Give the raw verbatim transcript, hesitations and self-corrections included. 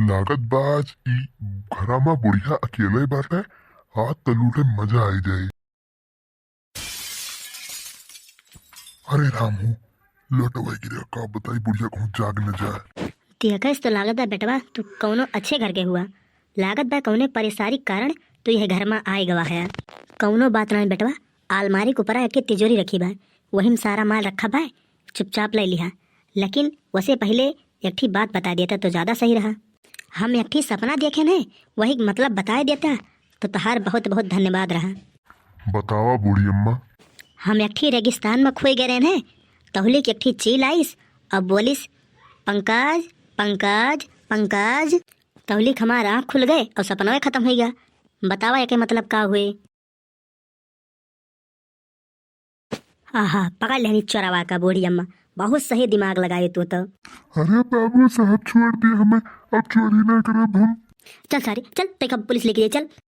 लागत बा आज ई घरा मा बुढ़िया अकेले बाटे, आज त लूटे मजा आई जाई। अरे राम हो, लोटवा गिरे, का बताई बुढ़िया कहूँ जाग न जाए। देखस तो लागत बा बेटवा, तू कौनो अच्छे घर के हुआ। लागत बा कौने परेशानी के कारण तू यह घर मा आए गवा है। कौनो बात नहीं बेटवा, आलमारी के ऊपरा एक ठे तिजोरी रखी बा, वही में सारा माल रखा बा, चुपचाप ले लिहा। लेकिन वसे पहिले एक ठी बात बता देता तो ज्यादा सही रहा। हम एक ठी सपना देखे न, वही के मतलब बताए देता तो तहार बहुत बहुत धन्यवाद रहा। बतावा बूढ़ी अम्मा। हम एक ठी रेगिस्तान मा खोए गए रहे न, तहुलिक एक ठी चील आइस और बोलिस, "पंकज, पंकज, पंकज।" तहुलिक हमार आँख खुल गए और सपनवे खत्म हो गया। बतावा एके मतलब का हुए? आहा, पकड़ लेनी चोरवा का बूढ़ी अम्मा, बहुत सही दिमाग लगाए तू तो। अरे बाबू साहब, छोड़ दे हमें, अब चोरी ना करब हम। चल सारे, चल, तेका पुलिस लेके जाए, चल।